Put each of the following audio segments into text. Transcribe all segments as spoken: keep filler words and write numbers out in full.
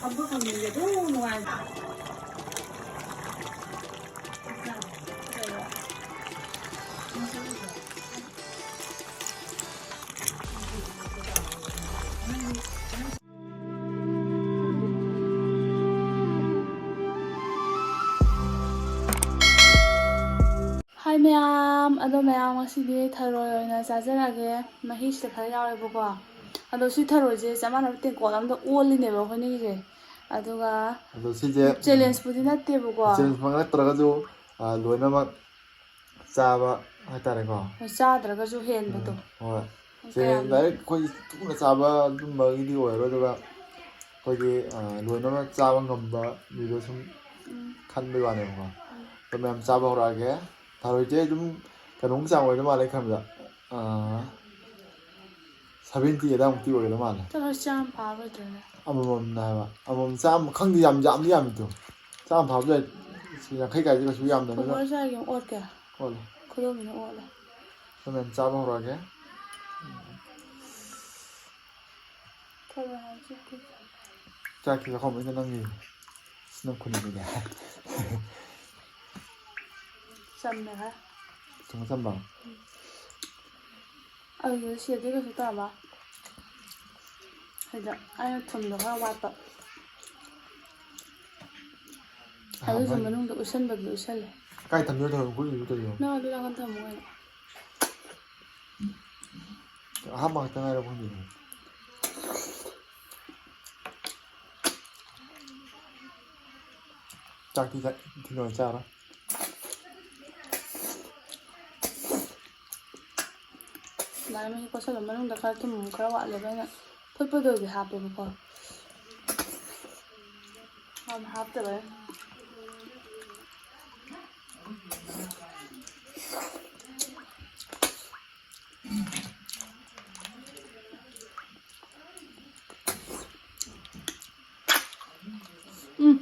ꯐꯪꯕ ꯐꯪꯅꯤꯡꯕꯗꯣ ꯅꯨꯡꯉꯥꯏꯕ꯫ ꯍꯥꯏ ꯃꯌꯥꯝ, ꯑꯗꯣ ꯃꯌꯥꯝ ꯉꯁꯤꯗꯤ ꯊꯔꯣꯏ ꯑꯣꯏꯅ ꯆꯥꯖꯔꯒꯦ꯫ ꯃꯍꯤꯁꯤꯗ ꯈꯔ ꯌꯥꯎꯔꯦꯕꯀꯣ꯫ ꯑꯗꯣ ꯁꯤ ꯊꯔꯣꯏꯁꯦ ꯆꯞ ꯃꯥꯟꯅꯕ ꯇꯦꯡꯀꯣꯠ ꯑꯃꯗ ꯑꯣꯜꯂꯤꯅꯦꯕ ꯑꯩꯈꯣꯏꯅꯤꯒꯤꯁꯦ꯫ ꯑꯗꯨꯒ ꯑꯗꯣ ꯁꯤꯁꯦ ꯆꯦꯂꯦꯟꯖꯄꯨꯗꯤ ꯅꯠꯇꯦꯕꯀꯣ꯫ ꯆꯦꯂꯦꯟꯖꯃꯛ ꯅꯠꯇ꯭ꯔꯒꯁꯨ, ꯑ, ꯂꯣꯏꯅꯃꯛ ꯆꯥꯕ ꯍꯥꯏꯇꯥꯔꯦꯀꯣ꯫ ꯍꯣꯏ, ꯆꯥꯗ꯭ꯔꯒꯁꯨ ꯍꯦꯟꯕꯗꯣ꯫ ꯎꯝ, ꯍꯣꯏ꯫ ꯁꯦ, ꯀꯌꯥꯝ direct ꯑꯩꯈꯣꯏ ꯊꯨꯅ ꯆꯥꯕ ꯑꯗꯨꯝꯕꯒꯤꯗꯤ ꯑꯣꯏꯔꯣꯏ, ꯑꯗꯨꯒ ꯑꯩꯈꯣꯏꯒꯤ, ꯑ, ꯂꯣꯏꯅꯃꯛ ꯆꯥꯕ ꯉꯝꯕ ꯃꯤꯗꯣ ꯁꯨꯝ ꯎꯝ꯫ ꯈꯟꯕꯩ ꯋꯥꯅꯦꯕꯀꯣ꯫ ꯎꯝ꯫ ꯑꯗꯣ ꯃꯌꯥꯝ ꯆꯥꯕ ꯍꯧꯔꯛꯑꯒꯦ꯫ ꯊꯔꯣꯏꯁꯦ ꯑꯗꯨꯝ ꯀꯩꯅꯣꯝ ꯆꯥꯡ ꯑꯣꯏꯗꯧ ꯃꯥꯜꯂꯦ ꯈꯟꯕꯗ꯫ ꯑ, seventy ꯑꯗꯥꯏꯃꯨꯛꯇꯤ ꯑꯣꯏꯒꯗꯧ ꯃꯥꯜꯂꯦ꯫ ꯆꯠꯂꯣ, ꯆꯥꯝ ꯐꯥꯔꯣꯏꯗ꯭ꯔꯅꯦ? ꯑꯃꯃꯝꯅ ꯍꯥꯏꯕ꯫ ꯑꯃꯃꯝ ꯆꯥꯝ, ꯈꯪꯗꯦ, ꯌꯥꯝ ꯌꯥꯝꯗꯤ ꯌꯥꯝꯃꯤꯗꯣ꯫ ꯆꯥꯝ ꯐꯥꯕꯁꯨ ꯌꯥꯏ꯫ ꯁꯤ ꯌꯥꯡꯈꯩ ꯀꯥꯏꯁꯦ ꯀꯩꯁꯨ ꯌꯥꯝꯗꯕꯅꯤꯅ꯫ ꯈꯣꯡꯃꯣꯏ ꯆꯥꯒꯦ ꯑꯃꯨꯛ ꯑꯣꯠꯀꯦ꯫ ꯑꯣꯠꯂꯣ꯫ ꯈꯨꯗꯣꯝꯕꯤꯅ ꯑꯣꯠꯂꯦ꯫ ꯁꯣꯝꯗ ꯆꯥꯕ ꯍꯧꯔꯛꯑꯒꯦ꯫ ꯊꯔꯣꯏ ꯍꯥꯏꯕꯁꯦ ꯀꯩ-, ꯆꯥꯛꯇꯤ ꯆꯥꯛꯈꯨꯝ ꯂꯣꯏꯅ ꯅꯪꯒꯤ꯫ ꯁꯤ ꯅꯪ ꯈꯨꯟꯒꯤꯅꯦ꯫ ꯆꯝꯃꯦ ꯈꯔ꯫ ꯊꯨꯝ ꯑꯆꯝꯕ꯫ ꯑꯗꯨꯗ ꯁꯤꯗꯗꯤ ꯀꯩꯁꯨ ꯇꯧꯔꯝꯃꯣꯏ꯫ ꯁꯤꯗ ꯑꯩꯅ ꯊꯨꯝꯗꯣ ꯈꯔ ꯋꯥꯠꯄ꯫ ꯑꯗꯨꯁꯨ ꯑꯍꯥꯟꯕ ꯃꯅꯨꯡꯗ ꯎꯁꯟꯕꯗꯤ ꯎꯁꯜꯂꯦ꯫ ꯀꯥꯏ ꯊꯝꯗꯣꯏꯅꯣ? ꯊꯝꯐꯝ ꯈꯨꯠ ꯏꯔꯨ ꯇꯧꯔꯤꯔꯣ? ꯅꯪ ꯑꯗꯨ ꯅꯥꯀꯟ ꯊꯝꯃꯣ ꯀꯩꯅꯣ꯫ ꯑꯍꯥꯟꯕ ꯈꯛꯇ ꯉꯥꯏꯔꯕ ꯈꯪꯗꯦꯅꯦ꯫ ꯆꯥꯛꯇꯤ ꯆꯥ-, ꯊꯤꯜꯂꯣꯏ ꯆꯥꯔꯣꯏ꯫ ꯑꯗꯨꯃꯥꯏꯅ ꯃꯍꯤ ꯀꯣꯠꯁꯜꯂ ꯃꯅꯨꯡꯗ ꯈꯔ ꯊꯨꯝ ꯈꯔ ꯋꯥꯠꯂꯦꯕ, ꯑꯩꯅ ꯐꯨꯠꯄꯗ ꯑꯣꯏꯗꯤ ꯍꯥꯞꯄꯦꯕꯀꯣ꯫ ꯌꯥꯝ ꯍꯥꯞꯇꯕ꯫ ꯎꯝ꯫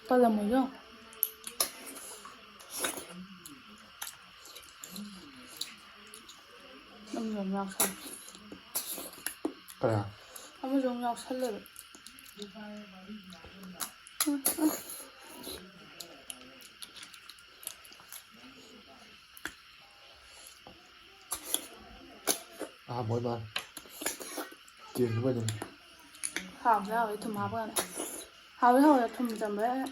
ꯀꯜꯂꯝꯃꯣꯏꯗꯣ꯫ ꯎꯝ, ꯌꯥꯝ ꯌꯥꯛꯈ꯭ꯔꯦ꯫ ꯀꯅꯥ? ꯑꯃꯁꯨ ꯑꯃꯨꯛ ꯌꯥꯎꯁꯜꯂꯦꯕ꯫ ꯎꯝ, ꯎꯝ꯫ ꯑꯍꯥꯟꯕ ꯑꯣꯏ ꯃꯥꯜꯂꯦ꯫ ꯆꯦꯟꯈꯤꯕ ꯑꯗꯨꯝ꯫ ꯍꯥꯎꯁꯨ ꯍꯥꯎꯋꯦ, ꯊꯨꯝ ꯍꯥꯞꯄꯀꯥꯟꯗ꯫ ꯍꯥꯎꯋꯦ, ꯍꯥꯎꯋꯦ, ꯊꯨꯝ ꯆꯝꯕ ꯌꯥꯏ꯫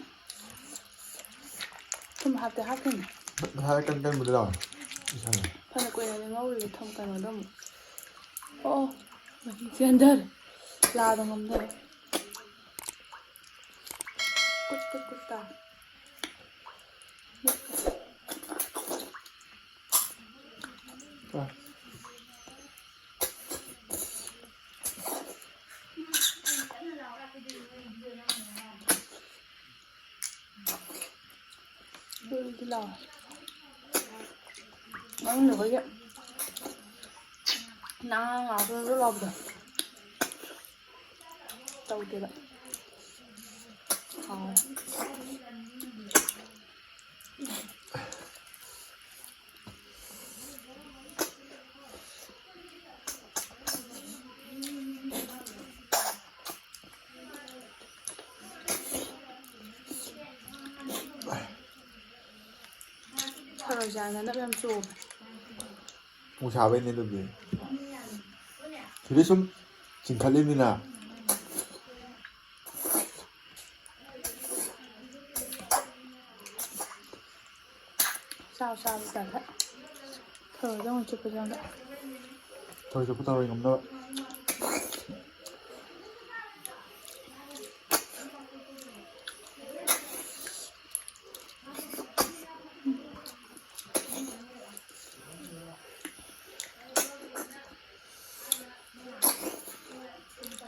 ꯊꯨꯝ ꯍꯥꯞꯇꯦ, ꯍꯥꯞꯈꯤꯅꯦ꯫ ꯉꯁꯥꯏ ꯀꯟ ꯀꯟꯕꯗꯤ ꯂꯥꯎꯋꯦ꯫ ꯏꯁꯥꯅ꯫ ꯐꯅ ꯀꯨꯏꯅꯗꯤ ꯉꯧꯔꯤꯅꯦ ꯊꯨꯝ ꯀꯩꯅꯣꯗꯣ ꯑꯃꯨꯛ꯫ ꯑꯣ, ꯑꯣ꯫ ꯃꯍꯤ ꯆꯦꯟꯊꯔꯦ꯫ ꯂꯥꯗ ꯉꯝꯗꯔꯦ꯫ ꯀꯨꯠ, ꯀꯨꯠ, ꯀꯨꯠ ꯇꯥ꯫ ꯑ꯫ ꯂꯨꯏꯗꯤ ꯂꯥꯎꯋꯦ꯫ ꯃꯅꯨꯡꯗ ꯑꯩꯈꯣꯏꯒꯤ ꯅꯥꯡ ꯅꯥꯡ ꯂꯥꯎꯕꯗꯣ꯫ ꯇꯧꯗꯦꯕ꯫ ꯍꯥꯎꯋꯦ꯫ ꯊꯔꯣꯏ ꯆꯥꯗꯅꯕ ꯌꯥꯝ ꯆꯣꯡꯉꯦ꯫ ꯄꯨꯡ ꯁꯥꯕꯩꯅꯦ ꯑꯗꯨꯗꯤ꯫ ꯁꯤꯗꯤ ꯁꯨꯝ ꯆꯤꯡꯈꯠꯂꯤꯕꯅꯤꯅ꯫ ꯆꯥꯎ ꯆꯥꯎ ꯇꯜꯂꯦ꯫ ꯊꯔꯣꯏꯗꯣ ꯑꯃꯨꯛ ꯆꯨꯞꯄ ꯆꯪꯗ꯫ ꯊꯔꯣꯏ ꯆꯨꯞꯄ ꯊꯔꯣꯏ ꯉꯝꯅꯕ꯫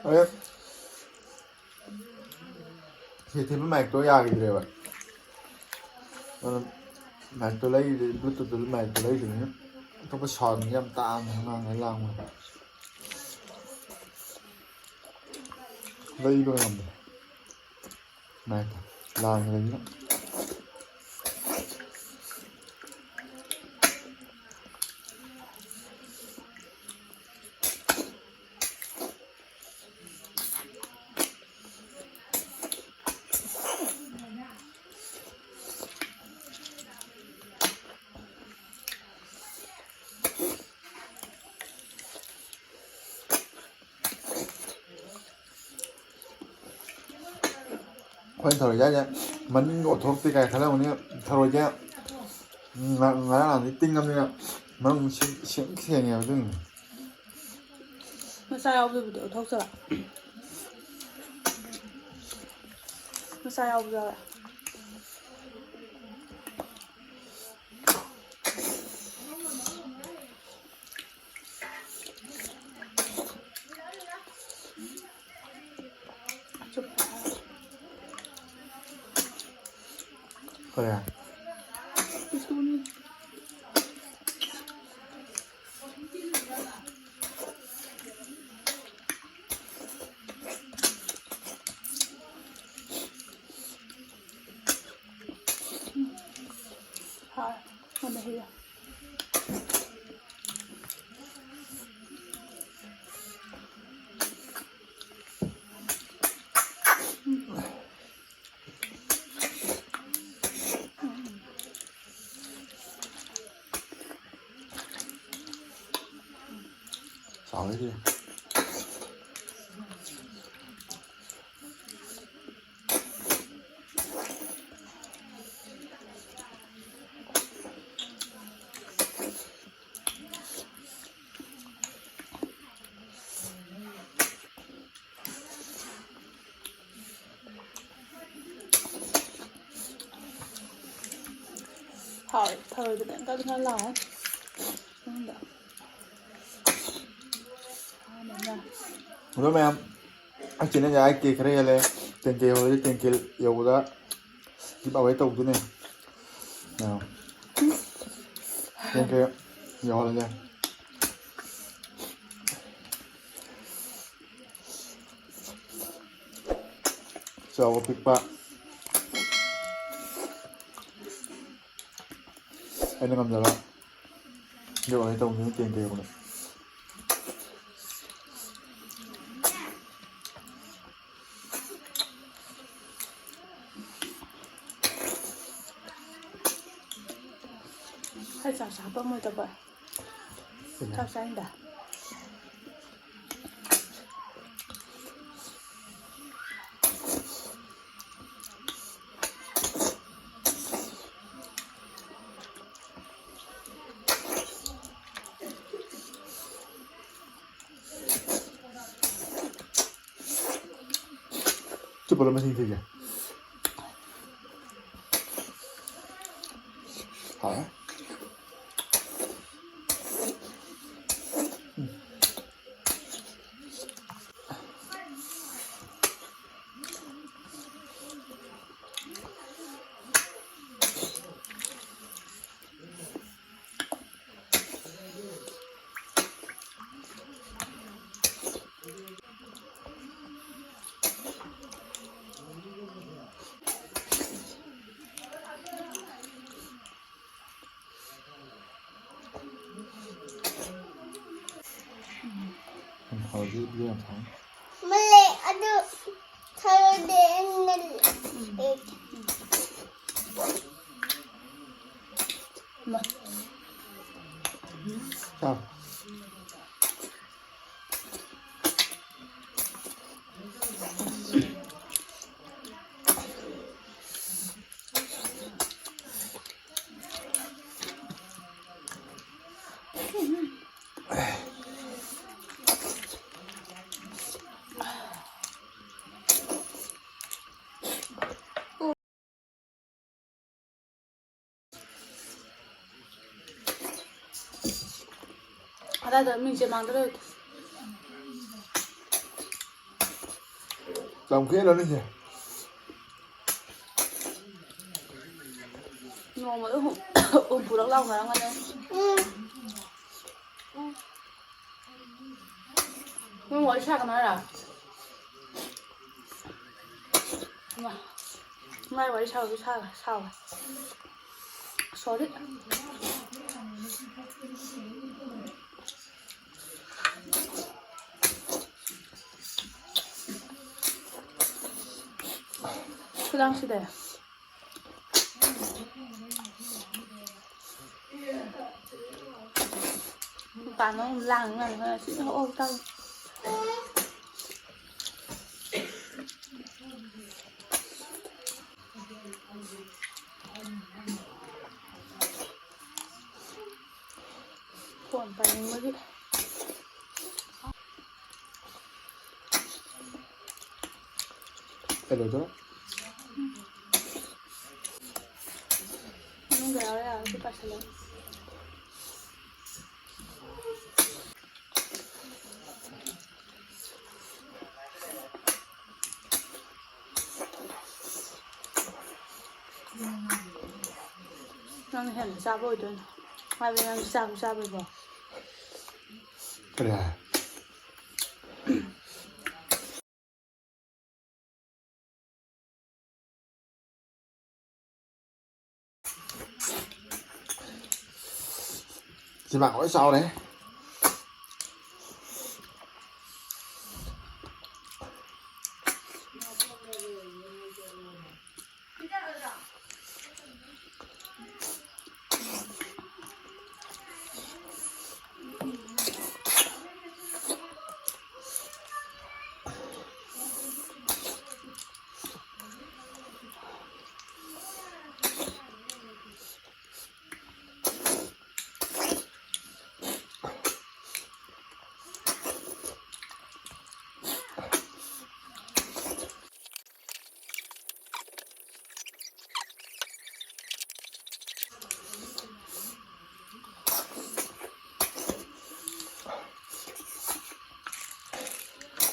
ꯑꯦ꯫ ꯁꯤ ꯊꯤꯟꯕ ꯃꯥꯏꯛꯇꯣ ꯌꯥꯈꯤꯗ꯭ꯔꯦꯕ꯫ ꯑꯗꯨꯅ ꯃꯥꯏꯛꯇꯣ ꯂꯩꯔꯤꯗꯤ, ꯕ꯭ꯂꯨꯇꯨꯠꯇꯨ ꯃꯥꯏꯛꯇꯣ ꯂꯩꯔꯤꯕꯅꯤꯅ ꯑꯇꯣꯞꯄ ꯁꯥꯎꯟ ꯌꯥꯝ ꯇꯥꯡꯅ ꯉꯥꯡꯉ ꯂꯥꯡꯕ꯫ ꯂꯩꯕ ꯉꯝꯗ꯭ꯔꯦ꯫ ꯃꯥꯏꯛꯇꯣ ꯂꯥꯡꯈ꯭ꯔꯕꯅꯤꯅ꯫ ꯑꯩꯈꯣꯏꯅ ꯊꯔꯣꯏ ꯆꯥꯏꯁꯦ ꯃꯅꯤꯡꯒ ꯑꯣꯟꯊꯣꯔꯛꯇꯦ ꯀꯥꯏ ꯈꯜꯂꯝꯒꯅꯤ꯫ ꯊꯔꯣꯏꯁꯦ ꯉ-, ꯉꯔꯥꯡ ꯅꯍꯥꯟꯗꯩ ꯇꯤꯡꯉꯕꯅꯤꯅ ꯃꯅꯨꯡ ꯁꯦꯡ-, ꯁꯦꯡ-, ꯁꯦꯡꯉꯦꯕ ꯑꯗꯨꯒꯤꯅꯤ꯫ ꯃꯆꯥ ꯌꯥꯎꯕꯗꯨꯕꯨꯗꯤ ꯑꯣꯟꯊꯣꯛꯆꯕ꯫ ꯃꯆꯥ ꯌꯥꯎꯕ ꯌꯥꯎꯋꯦ꯫ ꯀꯔꯤ? ꯍꯥꯎꯋꯦ꯫ ꯃꯨꯟꯅ ꯍꯦꯛꯑꯣ꯫ ꯆꯥꯎꯔꯦ ꯁꯤꯗꯤ꯫ ꯍꯥꯎꯋꯦ, ꯊꯔꯣꯏꯗꯨꯅ ꯀꯟ ꯀꯟ ꯂꯥꯎꯋꯦ ꯃꯅꯨꯡꯗ꯫ ꯍꯥꯎꯃꯟꯗꯅ꯫ ꯑꯗꯣ ꯃꯌꯥꯝ, ꯑꯩ ꯆꯦꯅꯦꯜꯁꯦ ꯑꯥꯏꯠ ꯀꯦ ꯈꯔ ꯍꯦꯜꯂꯦ, ꯇꯦꯟ ꯀꯦ ꯌꯧꯔꯗꯤ ꯇꯦꯟ ꯀꯦ ꯌꯧꯕꯗ ꯒꯤꯐ ꯑꯋꯦ ꯇꯧꯗꯣꯏꯅꯦ꯫ ꯑꯥ꯫ ꯇꯦꯟ ꯀꯦ ꯌꯧꯍꯜꯂꯒꯦ꯫ ꯆꯥꯎꯕ ꯄꯤꯛꯄ ꯑꯩꯅ ꯉꯝꯖꯕ꯫ ꯒꯤꯐ ꯑꯋꯦ ꯇꯧꯗꯣꯏꯅꯦ ꯇꯦꯟ ꯀꯦ ꯌꯧꯕꯗ꯫ ꯑꯩ ꯆꯥꯛꯁꯦ ꯍꯥꯞꯄꯝꯃꯣꯏꯗꯕ꯫ ꯆꯥꯛ ꯆꯥꯏꯟꯗ꯫ ꯆꯨꯞꯄꯗ ꯃꯁꯤꯡ ꯊꯤꯒꯦ꯫ ꯍꯥꯎꯔꯦ꯫ ꯎꯝ, ꯍꯧꯖꯤꯛ ꯏꯕꯦꯝꯃ ꯊꯝꯃꯣ꯫ ꯃꯂꯦ ꯑꯗꯨ ꯊꯔꯣꯏꯗꯤ ꯑꯩꯅ ꯂꯩꯒꯦ꯫ ꯆꯥꯎ꯫ ꯑꯗꯥꯏꯗ ꯃꯤꯡꯁꯦ ꯃꯥꯡꯗ ꯂꯩꯔꯦ꯫ ꯂꯝ ꯀꯨꯏꯍꯜꯂꯅꯨꯁꯦ꯫ ꯅꯣꯡꯃꯗ ꯍꯨꯝ-, ꯍꯨꯝꯐꯨꯔꯛ ꯂꯥꯎꯅꯔꯝꯒꯅꯤ꯫ ꯎꯝ꯫ ꯅꯪ ꯋꯥꯔꯤ ꯁꯥꯒꯅꯣ ꯍꯥꯏꯔꯣ? ꯏꯃꯥ, ꯏꯃꯥꯏ ꯋꯥꯔꯤ ꯁꯥꯕꯁꯨ ꯁꯥ-, ꯁꯥꯎꯋꯦ꯫ Sorry꯫ ꯈꯨꯗꯥꯡꯁꯤꯗ꯫ ꯃꯄꯥꯟꯗ ꯑꯃꯨꯛ ꯂꯥꯡ ꯉꯥꯏ ꯉꯥꯏ ꯁꯤ ꯑꯣ ꯇꯥꯡ꯫ ꯐꯣꯟ ꯄꯥꯏꯅꯤꯡꯕꯒꯤ꯫ ꯀꯩꯅꯣꯗꯣ? ꯃꯅꯨꯡꯗ ꯌꯥꯎꯔꯦ, ꯌꯥꯎꯔꯦ, ꯁꯤ ꯄꯥꯏꯁꯜꯂꯣ꯫ ꯅꯪꯅ ꯍꯦꯟꯅ ꯆꯥꯕ ꯑꯣꯏꯗꯣꯏꯅꯦ꯫ ꯍꯥꯏꯕꯗꯤ ꯅꯪ ꯆꯥꯕ ꯆꯥꯕꯩꯀꯣ꯫ ꯀꯔꯤ ꯍꯥꯏ? ꯆꯤꯕꯥꯡ ꯂꯣꯏ ꯆꯥꯎꯔꯦ꯫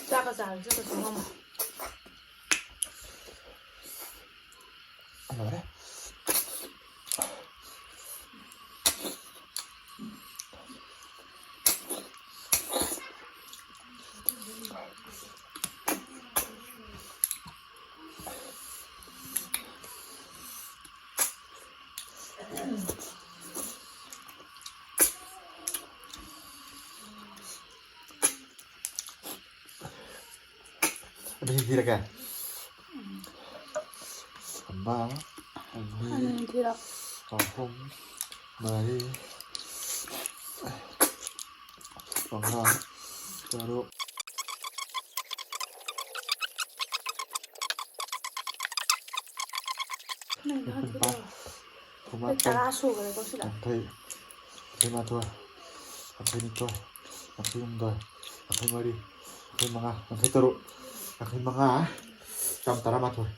ꯆꯥꯛꯀ ꯆꯥꯔꯁꯨ ꯀꯩꯁꯨ ꯉꯝꯃꯣꯏ꯫ ꯂꯣꯏꯔꯦ꯫ ꯑꯗꯨꯗꯤ ꯊꯤꯔꯒꯦ꯫ ꯑꯃ, ꯑꯅꯤ, ꯑꯅꯤ ꯊꯤꯔꯣ꯫ ꯑꯍꯨꯝ, ꯃꯔꯤ, ꯃꯉꯥ, ꯇꯔꯨꯛ, ꯅꯪ ꯅꯤꯄꯥꯜ, ꯊꯤꯔꯣ꯫ ꯅꯤꯐꯨ ꯑꯩ ꯃꯥꯄꯟ, ꯇꯔꯥ ꯁꯨꯈ꯭ꯔꯦꯀꯣ ꯁꯤꯗ꯫ ꯌꯥꯡꯈꯩ, ꯌꯥꯡꯈꯩ ꯃꯥꯊꯣꯏ, ꯌꯥꯡꯈꯩ ꯅꯤꯊꯣꯏ, ꯌꯥꯡꯈꯩ ꯍꯨꯝꯗꯣꯏ, ꯌꯥꯡꯈꯩ ꯃꯔꯤ, ꯌꯥꯡꯈꯩ ꯃꯉꯥ, ꯌꯥꯡꯈꯩ ꯇꯔꯨꯛ, ꯌꯥꯡꯈꯩ ꯃꯉꯥ, ꯆꯥꯝ ꯇꯔꯥꯃꯥꯊꯣꯏ꯫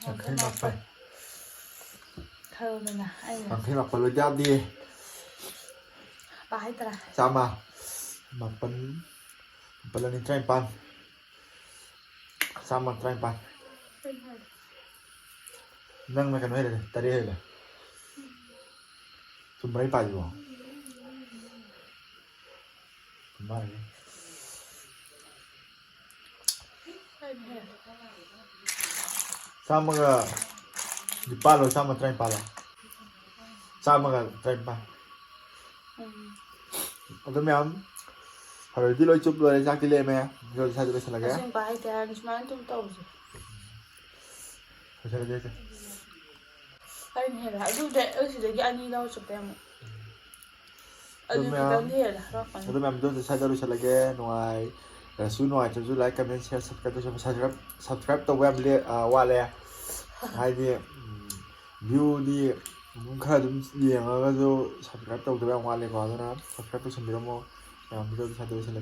ꯌꯥꯡꯈꯩ ꯃꯥꯄꯜ꯫ ꯈꯔꯗꯅ ꯑꯩꯅ ꯌꯥꯡꯈꯩ ꯃꯥꯄꯜ ꯑꯣꯏꯇꯥꯔꯗꯤ ꯄꯥ ꯍꯥꯏꯇꯥꯔꯦ꯫ ꯆꯥꯝꯃ꯫ ꯃꯥꯄꯜ꯫ ꯃꯥꯄꯜ ꯑꯅꯤ ꯇꯔꯥꯅꯤꯄꯥꯜ꯫ ꯆꯥꯝꯃ ꯇꯔꯥꯅꯤꯄꯥꯜ꯫ ꯅꯪꯅ ꯀꯩꯅꯣ ꯍꯦꯜꯂꯦ, ꯇꯔꯦꯠ ꯍꯦꯜꯂꯦ꯫ ꯆꯨꯝꯕ꯭ꯔꯥ ꯑꯩ ꯄꯥꯏꯁꯤꯕꯣ? ꯆꯨꯝꯕ ꯃꯥꯜꯂꯦ꯫ ꯆꯥꯝꯃꯒ ꯅꯤꯄꯥꯜꯂꯣ, ꯆꯥꯝꯃ ꯇꯔꯥꯅꯤꯄꯥꯜꯂꯣ? ꯆꯥꯝꯃꯒ ꯇꯔꯥꯅꯤꯄꯥꯜ꯫ ꯎꯝ꯫ ꯑꯗꯨ ꯃꯌꯥꯝ ꯐꯔꯣꯏꯗꯤ ꯂꯣꯏ ꯆꯨꯞ ꯂꯣꯏꯔꯦ, ꯆꯥꯛꯇꯤ ꯂꯦꯝꯃꯦ꯫ ꯚꯤꯗꯤꯑꯣꯗꯤ ꯁ꯭ꯋꯥꯏꯗ ꯂꯣꯏꯁꯤꯜꯂꯒꯦ꯫ ꯑꯁꯦꯡꯕ ꯍꯥꯏꯇꯥꯔꯗꯤ ꯁꯨꯃꯥꯏꯅ ꯑꯗꯨꯝ ꯇꯧꯁꯦ꯫ ꯂꯣꯏꯁꯤꯜꯂꯒꯦ ꯍꯦꯛꯇ꯫ ꯑꯩꯅ ꯍꯦꯜꯂꯦ꯫ ꯑꯗꯨꯗꯤ ꯑꯩ ꯁꯤꯗꯒꯤ ꯑꯅꯤ ꯂꯧꯔ ꯆꯠꯄ ꯌꯥꯏ ꯑꯃꯨꯛ꯫ ꯑꯗꯨ ꯑꯗꯨ ꯃꯌꯥꯝ, ꯈꯤꯇꯪꯗꯤ ꯍꯦꯜꯂꯦ ꯈꯔ ꯀꯥꯟꯅ꯫ ꯑꯗꯨ ꯃꯌꯥꯝꯗꯣ ꯁ꯭ꯋꯥꯏꯗ ꯂꯣꯏꯁꯤꯜꯂꯒꯦ꯫ ꯅꯨꯡꯉꯥꯏꯔꯁꯨ ꯅꯨꯡꯉꯥꯏꯇ꯭ꯔꯁꯨ like, comment, share, subscribe ꯇꯧꯁꯜꯂꯣ꯫ Subscribe, subscribe ꯇꯧꯕ ꯌꯥꯝ ꯂꯦ-, ꯑ, ꯋꯥꯠꯂꯦ꯫ ꯍꯥꯏꯗꯤ, ꯎꯝ, viewꯗꯤ ꯑꯗꯨꯝ ꯈꯔ ꯑꯗꯨꯝ ꯌꯦꯡꯉꯒꯁꯨ subscribe ꯇꯧꯗꯕ ꯌꯥꯝ ꯋꯥꯠꯂꯦꯀꯣ꯫ ꯑꯗꯨꯅ subscribe ꯇꯧꯁꯟꯕꯤꯔꯝꯃꯣ꯫ ꯃꯌꯥꯝ ꯚꯤꯗꯤꯑꯣꯗꯣ ꯁ꯭ꯋꯥꯏꯗ ꯂꯣꯏꯁꯤꯜꯂꯒꯦ꯫